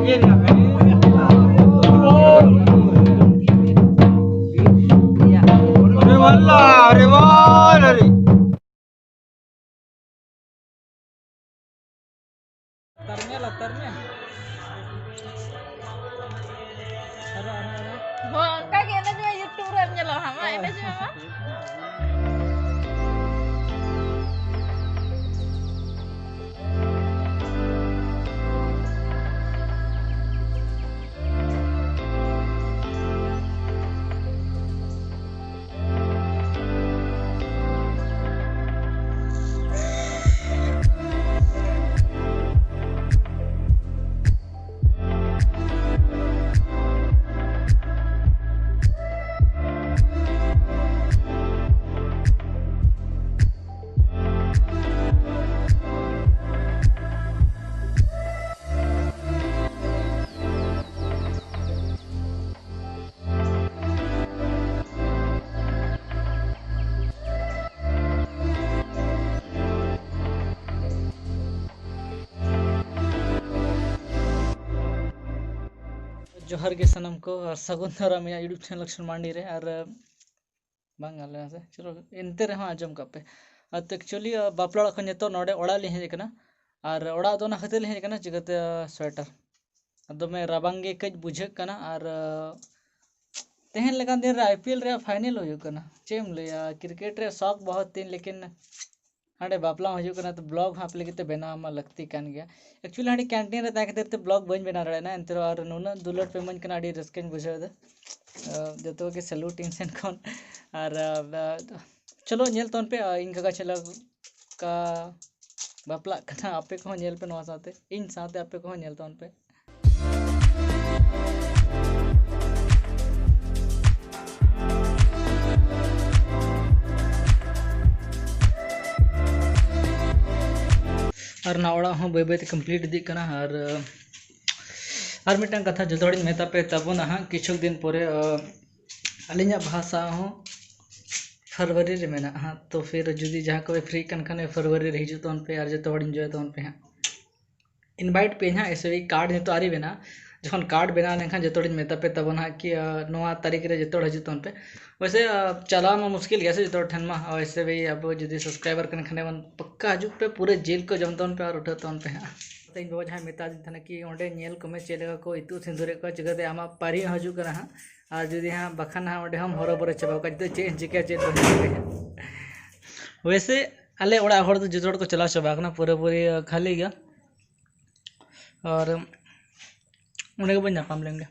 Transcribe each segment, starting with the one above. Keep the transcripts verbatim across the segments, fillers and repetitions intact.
अरे वाला, अरे वाला रे। ᱞᱟᱛᱟᱨ ᱢᱮ, ᱞᱟᱛᱟᱨ ᱢᱮ᱾ ᱟᱨᱚ, ᱟᱨᱚ, ᱟᱨᱚ᱾ ᱦᱚᱸ, ᱚᱱᱠᱟ ᱜᱮ ᱮᱱᱮᱡ ᱢᱮ, YouTube ᱨᱮᱢ ᱧᱮᱞᱚᱜᱼᱟ ᱦᱟᱸᱜ, ᱢᱟ ᱮᱱᱮᱡ ᱢᱮ ᱢᱟ᱾ ᱡᱚᱦᱟᱨ ᱜᱮ ᱥᱟᱱᱟᱢ ᱠᱚ, ᱟᱨ ᱥᱟᱹᱜᱩᱱ ᱫᱟᱨᱟᱢ ᱤᱧᱟᱹᱜ YouTube channel ᱞᱚᱠᱥᱢᱚᱱ ᱢᱟᱱᱰᱤ ᱨᱮ᱾ ᱟᱨ ᱵᱟᱝ ᱜᱟᱱ ᱞᱮᱱᱟ ᱥᱮ, ᱪᱚᱞᱚ ᱮᱱᱛᱮ ᱨᱮᱦᱚᱸ ᱟᱸᱡᱚᱢ ᱠᱟᱜ ᱯᱮ᱾ ᱟᱨ ᱛᱚ actually, ᱟ, ᱵᱟᱯᱞᱟ ᱚᱲᱟᱜ ᱠᱷᱚᱱ ᱱᱤᱛᱚᱜ ᱱᱚᱰᱮ ᱚᱲᱟᱜ ᱞᱤᱧ ᱦᱮᱡ ᱟᱠᱟᱱᱟ᱾ ᱟᱨ ᱚᱲᱟᱜ ᱫᱚ ᱚᱱᱟ ᱠᱷᱟᱹᱛᱤᱨ ᱞᱤᱧ ᱦᱮᱡ ᱟᱠᱟᱱᱟ, ᱪᱤᱠᱟᱹᱛᱮ, ᱟ, ᱥᱳᱭᱮᱴᱟᱨ᱾ ᱟᱨ ᱫᱚᱢᱮ ᱨᱟᱵᱟᱝ ᱜᱮ ᱠᱟᱹᱡ ᱵᱩᱡᱷᱟᱹᱜ ᱠᱟᱱᱟ᱾ ᱟᱨ, ᱟ, ᱛᱮᱦᱮᱧ ᱞᱮᱠᱟᱱ ᱫᱤᱱ ᱨᱮ IPL ᱨᱮᱭᱟᱜ final ᱦᱩᱭᱩᱜ ᱠᱟᱱᱟ᱾ ᱪᱮᱫ ᱮᱢ ᱞᱟᱹᱭᱟ, cricket ᱨᱮ ᱥᱚᱠ ᱵᱚᱦᱩᱛ ᱛᱤᱧ, ᱞᱮᱠᱤᱱ ᱦᱟᱸᱰᱮ ᱵᱟᱯᱞᱟ ᱦᱚᱸ ᱦᱩᱭᱩᱜ ᱠᱟᱱᱟ, ᱛᱚ vlog ᱦᱚᱸ ᱟᱯᱮ ᱞᱟᱹᱜᱤᱫ ᱛᱮ ᱵᱮᱱᱟᱣ ᱢᱟ ᱞᱟᱹᱠᱛᱤ ᱠᱟᱱ ᱜᱮᱭᱟ᱾ Actually, ᱦᱟᱸᱰᱮ canteen ᱨᱮ ᱛᱟᱦᱮᱸ ᱠᱷᱟᱹᱛᱤᱨ ᱛᱮ vlog ᱵᱟᱹᱧ ᱵᱮᱱᱟᱣ ᱫᱟᱲᱮᱭᱟᱜ ᱠᱟᱱᱟ, ᱮᱱᱛᱮ ᱨᱮᱦᱚᱸ ᱟᱨ ᱱᱩᱱᱟᱹᱜ ᱫᱩᱞᱟᱹᱲ ᱯᱮ ᱤᱢᱟᱹᱧ ᱠᱟᱱᱟ, ᱟᱹᱰᱤ ᱨᱟᱹᱥᱠᱟᱹᱧ ᱵᱩᱡᱷᱟᱹᱣ ᱮᱫᱟ᱾ ᱟ, ᱡᱚᱛᱚ ᱜᱮ salute ᱤᱧ ᱥᱮᱱ ᱠᱷᱚᱱ᱾ ᱟᱨ, ᱟ, ᱪᱚᱞᱚ ᱧᱮᱞ ᱛᱟᱵᱚᱱ ᱯᱮ, ᱟ, ᱤᱧ ᱠᱟᱠᱟ ᱪᱮᱫ ᱞᱮᱠᱟ ᱵᱟᱯᱞᱟᱜ ᱠᱟᱱᱟ, ᱟᱯᱮ ᱠᱚᱦᱚᱸ ᱧᱮᱞ ᱯᱮ ᱱᱚᱣᱟ ᱥᱟᱶᱛᱮ, ᱤᱧ ᱥᱟᱶᱛᱮ ᱟᱯᱮ ᱠᱚᱦᱚᱸ ᱧᱮᱞ ᱛᱟᱵᱚᱱ ᱯᱮ᱾ ᱟᱨ ᱚᱱᱟ ᱚᱲᱟᱜ ᱦᱚᱸ ᱵᱟᱹᱭ ᱵᱟᱹᱭ ᱛᱮ complete ᱤᱫᱤᱜ ᱠᱟᱱᱟ᱾ ᱟᱨ, ᱟᱨ ᱢᱤᱫᱴᱟᱝ ᱠᱟᱛᱷᱟ ᱡᱚᱛᱚ ᱦᱚᱲᱤᱧ ᱢᱮᱛᱟ ᱯᱮ ᱛᱟᱵᱚᱱᱟ ᱦᱟᱸᱜ, ᱠᱤᱪᱷᱩ ᱫᱤᱱ ᱯᱚᱨᱮ, ᱟ, ᱟᱹᱞᱤᱧᱟᱜ ᱵᱟᱦᱟ ᱥᱟᱶ ᱦᱚᱸ ᱯᱷᱮᱵᱽᱨᱩᱣᱟᱨᱤ ᱨᱮ ᱢᱮᱱᱟᱜᱼᱟ ᱦᱟᱸᱜ᱾ ᱛᱚ ᱯᱷᱤᱨ ᱡᱩᱫᱤ ᱡᱟᱦᱟᱸ ᱠᱚ free ᱠᱟᱱ ᱠᱷᱟᱱ, ᱯᱷᱮᱵᱽᱨᱩᱣᱟᱨᱤ ᱨᱮ ᱦᱤᱡᱩᱜ ᱛᱟᱵᱚᱱ ᱯᱮ ᱟᱨ ᱡᱚᱛᱚ ᱦᱚᱲ enjoy ᱛᱟᱵᱚᱱ ᱯᱮ ᱦᱟᱸᱜ᱾ invite ᱯᱮᱭᱟᱹᱧ ᱦᱟᱸᱜ, ᱮᱥᱮ ᱵᱷᱟᱭ card ᱱᱤᱛᱚᱜ ᱟᱹᱣᱨᱤ ᱵᱮᱱᱟᱜᱼᱟ᱾ ᱡᱚᱠᱷᱚᱱ card ᱵᱮᱱᱟᱣ ᱞᱮᱱᱠᱷᱟᱱ ᱡᱚᱛᱚ ᱦᱚᱲᱤᱧ ᱢᱮᱛᱟ ᱯᱮ ᱛᱟᱵᱚᱱᱟ ᱦᱟᱸᱜ ᱠᱤ, ᱟᱸ, ᱱᱚᱣᱟ ᱛᱟᱹᱨᱤᱠᱷ ᱨᱮ ᱡᱚᱛᱚ ᱦᱚᱲ ᱦᱤᱡᱩᱜ ᱛᱟᱵᱚᱱ ᱯᱮ᱾ ᱣᱮᱥᱮ, ᱟᱸ, ᱪᱟᱞᱟᱣ ᱢᱟ ᱢᱩᱥᱠᱤᱞ ᱜᱮᱭᱟ ᱥᱮ ᱡᱚᱛᱚ ᱦᱚᱲ ᱴᱷᱮᱱ ᱢᱟ, ᱣᱮᱥᱮ ᱵᱷᱟᱭ ᱟᱵᱚ ᱡᱩᱫᱤ subscriber ᱠᱟᱱ ᱠᱷᱟᱱ ᱵᱚᱱ ᱯᱟᱠᱠᱟ ᱦᱤᱡᱩᱜ ᱯᱮ, ᱯᱩᱨᱟᱹ ᱡᱤᱞ ᱠᱚ ᱡᱚᱢ ᱛᱟᱵᱚᱱ ᱯᱮ ᱟᱨ ᱩᱴᱷᱟᱹᱣ ᱛᱟᱵᱚᱱ ᱯᱮ ᱦᱟᱸᱜ᱾ ᱤᱧ ᱵᱟᱵᱟ ᱡᱟᱦᱟᱸᱭ ᱢᱮᱛᱟ ᱫᱤᱧ ᱛᱟᱦᱮᱱᱟ ᱠᱤ ᱚᱸᱰᱮ ᱧᱮᱞ ᱠᱚᱢᱮ ᱪᱮᱫ ᱞᱮᱠᱟ ᱠᱚ ᱤᱛᱩᱫ ᱥᱤᱸᱫᱩᱨᱮᱫ ᱠᱚᱣᱟ, ᱪᱤᱠᱟᱹᱛᱮ ᱟᱢᱟᱜ ᱯᱟᱹᱨᱤ ᱦᱚᱸ ᱦᱤᱡᱩᱜ ᱠᱟᱱᱟ ᱦᱟᱸᱜ, ᱟᱨ ᱡᱩᱫᱤ ᱦᱟᱸᱜ ᱵᱟᱠᱷᱟᱱ ᱦᱟᱸᱜ ᱚᱸᱰᱮ ᱦᱚᱸᱢ ᱦᱚᱨᱚ ᱵᱚᱨᱚ ᱪᱟᱵᱟ ᱠᱚᱣᱟ, ᱪᱮᱫ ᱤᱧ ᱪᱤᱠᱟᱹᱭᱟ ᱪᱮᱫ ᱵᱟᱹᱧ ᱪᱤᱠᱟᱹᱭᱟ᱾ ᱣᱮᱥᱮ ᱟᱞᱮ ᱚᱲᱟᱜ ᱦᱚᱲ ᱫᱚ ᱡᱚᱛᱚ ᱦᱚᱲ ᱠᱚ ᱪᱟᱞᱟᱣ ᱪᱟᱵᱟ ᱟᱠᱟᱱᱟ, ᱯᱩᱨᱟᱹᱯᱩᱨᱤ ᱠᱷᱟᱹᱞᱤ ᱜᱮᱭᱟ᱾ ᱟᱨ ᱚᱸᱰᱮ ᱜᱮᱵᱚᱱ ᱧᱟᱯᱟᱢ ᱞᱮᱱ ᱜᱮ᱾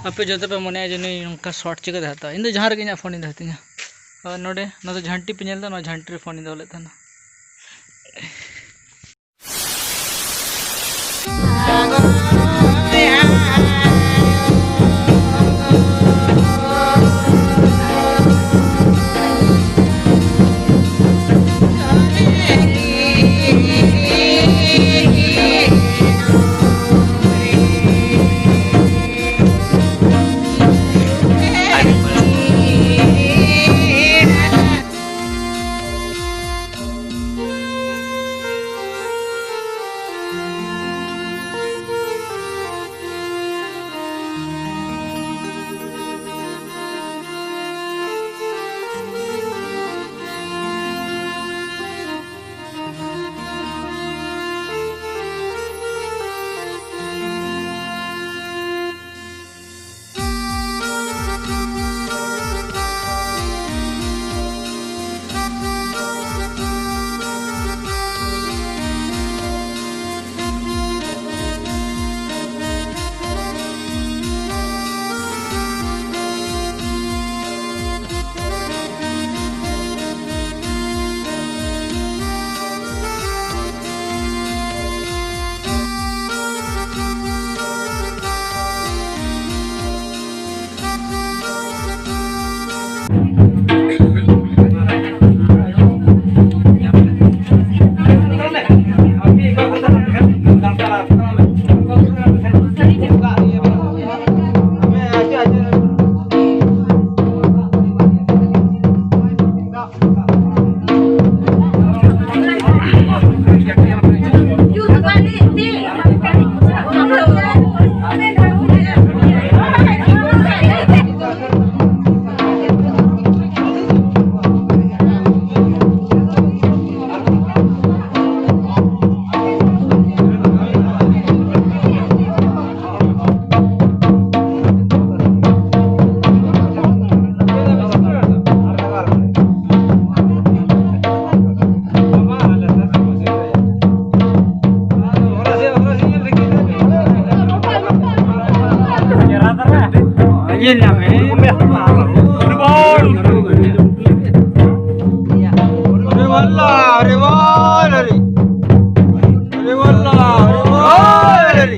ᱟᱯᱮ ᱡᱚᱛᱚ ᱯᱮ ᱢᱚᱱᱮᱭᱟ ᱡᱮ ᱱᱩᱭ ᱱᱚᱝᱠᱟ short ᱪᱤᱠᱟᱹᱛᱮ ᱦᱟᱛᱟᱣᱟ? ᱤᱧ ᱫᱚ ᱡᱟᱦᱟᱸ ᱨᱮᱜᱮ ᱤᱧᱟᱹᱜ ᱯᱷᱳᱱ ᱤᱧ ᱫᱚᱦᱚᱭ ᱛᱤᱧᱟ᱾ ᱟᱨ ᱱᱚᱰᱮ, ᱱᱚᱣᱟ ᱫᱚ ᱡᱷᱟᱱᱴᱤ ᱯᱮ ᱧᱮᱞ ᱮᱫᱟ, ᱱᱚᱣᱟ ᱡᱷᱟᱱᱴᱤ ᱨᱮ ᱯᱷᱳᱱ ᱤᱧ ᱫᱚᱦᱚ ᱞᱮᱫ ᱛᱟᱦᱮᱱᱟ᱾ ᱦᱚᱨᱮ ᱵᱚᱞ, ᱦᱚᱨᱮ ᱵᱚᱞ, ᱦᱚᱨᱮ᱾ ᱦᱚᱨᱮ ᱵᱚᱞ, ᱦᱚᱨᱮ ᱵᱚᱞ, ᱦᱚᱨᱮ᱾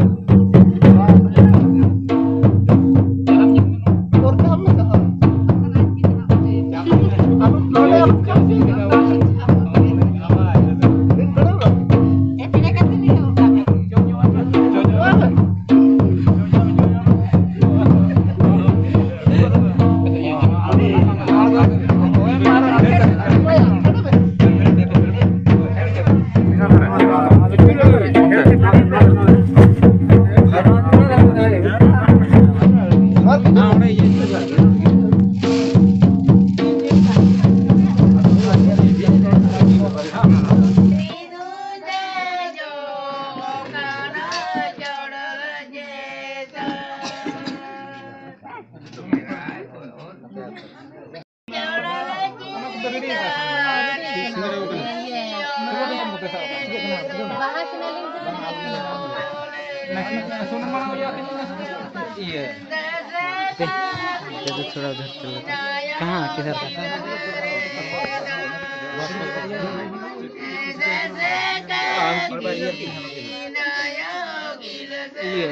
ᱤᱭᱟᱹ,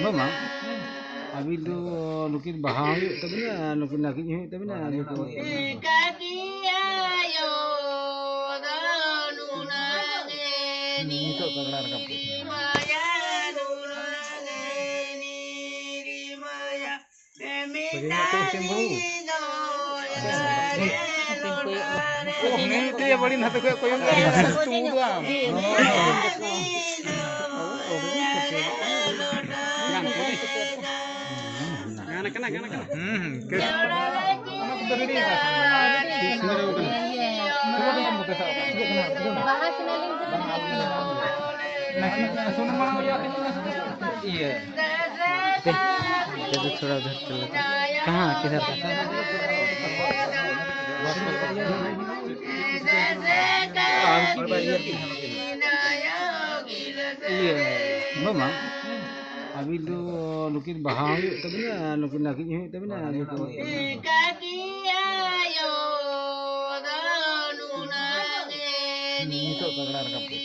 ᱵᱟᱝ, ᱵᱟᱝ᱾ ᱟᱹᱵᱤᱱ ᱫᱚ ᱱᱩᱠᱤᱱ ᱵᱟᱦᱟ ᱦᱩᱭᱩᱜ ᱛᱟᱹᱵᱤᱱᱟ, ᱱᱩᱠᱤᱱ ᱱᱟᱹᱠᱤᱡ ᱦᱩᱭᱩᱜ ᱛᱟᱹᱵᱤᱱᱟ, ᱱᱩᱠᱤᱱ ᱱᱤᱛᱚᱜ ᱯᱟᱜᱽᱨᱟ ᱨᱟᱠᱟᱵ ᱠᱚ᱾ ᱥᱟᱹᱨᱤ ᱜᱮ ᱠᱚ ᱤᱥᱤᱱ ᱵᱟᱹᱦᱩ᱾ ᱚ, ᱩᱱᱤ ᱛᱮ ᱵᱟᱹᱲᱤᱡ ᱱᱟᱛᱮ ᱠᱷᱚᱡ ᱠᱚᱭᱚᱜ ᱠᱟᱱᱟ, ᱛᱩ ᱫᱟ᱾ ᱜᱟᱱ ᱠᱟᱱᱟ, ᱜᱟᱱ ᱠᱟᱱᱟ᱾ ᱦᱩᱸ, ᱦᱩᱸ, ᱠᱮᱥ᱾ ᱚᱱᱟ ᱠᱚᱫᱚ ᱨᱮᱰᱤ ᱟᱠᱟᱱᱟ᱾ ᱵᱟᱦᱟ ᱥᱮᱱᱟᱞᱤᱧ ᱥᱩᱱᱩᱢ ᱢᱟᱲᱟᱝ ᱤᱭᱟᱹ ᱟᱹᱠᱤᱱ ᱠᱟᱱᱟ ᱥᱮ? ᱤᱭᱟᱹ᱾ ᱛᱮ, ᱛᱮ ᱫᱚ ᱛᱷᱚᱲᱟ ᱩᱫᱷᱟᱨ ᱪᱚᱞᱚ᱾ ᱠᱟᱦᱟᱸ ᱠᱤᱫᱷᱟᱨ ᱠᱟ? ᱤᱭᱟᱹ, ᱢᱟᱢᱟ᱾ ᱟᱹᱵᱤᱱ ᱫᱚ ᱱᱩᱠᱤᱱ ᱵᱟᱦᱟ ᱦᱩᱭᱩᱜ ᱛᱟᱹᱵᱤᱱᱟ, ᱱᱩᱠᱤᱱ ᱱᱟᱹᱠᱤᱡ ᱦᱩᱭᱩᱜ ᱛᱟᱹᱵᱤᱱᱟ, ᱱᱩᱠᱤᱱ ᱱᱤᱛᱚᱜ ᱯᱟᱜᱽᱨᱟ ᱨᱟᱠᱟᱵ ᱠᱚ᱾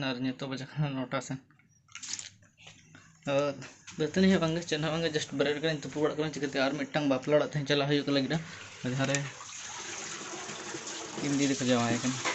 ᱟᱨ ᱱᱤᱛᱚᱜ ᱵᱟᱡᱮ ᱠᱟᱱᱟ ᱱᱚᱴᱟ ᱥᱮᱱ᱾ ᱟᱨ ᱫᱟᱹᱛᱟᱹᱱᱤ ᱦᱚᱸ ᱵᱟᱝᱜᱮ, ᱪᱮᱫ ᱦᱚᱸ ᱵᱟᱝᱜᱮ, just ᱵᱮᱨᱮᱫ ᱠᱟᱱᱟᱧ, ᱛᱩᱯᱩ ᱵᱟᱲᱟᱜ ᱠᱟᱱᱟᱧ᱾ ᱪᱤᱠᱟᱹᱛᱮ ᱟᱨ ᱢᱤᱫᱴᱟᱝ ᱵᱟᱯᱞᱟ ᱚᱲᱟᱜ ᱛᱮᱦᱮᱧ ᱪᱟᱞᱟᱜ ᱦᱩᱭᱩᱜ ᱞᱟᱹᱜᱤᱫ, ᱡᱟᱦᱟᱸ ᱨᱮ ᱤᱧ ᱫᱤᱫᱤ ᱠᱚ ᱡᱟᱶᱟᱭ ᱠᱟᱱᱟ᱾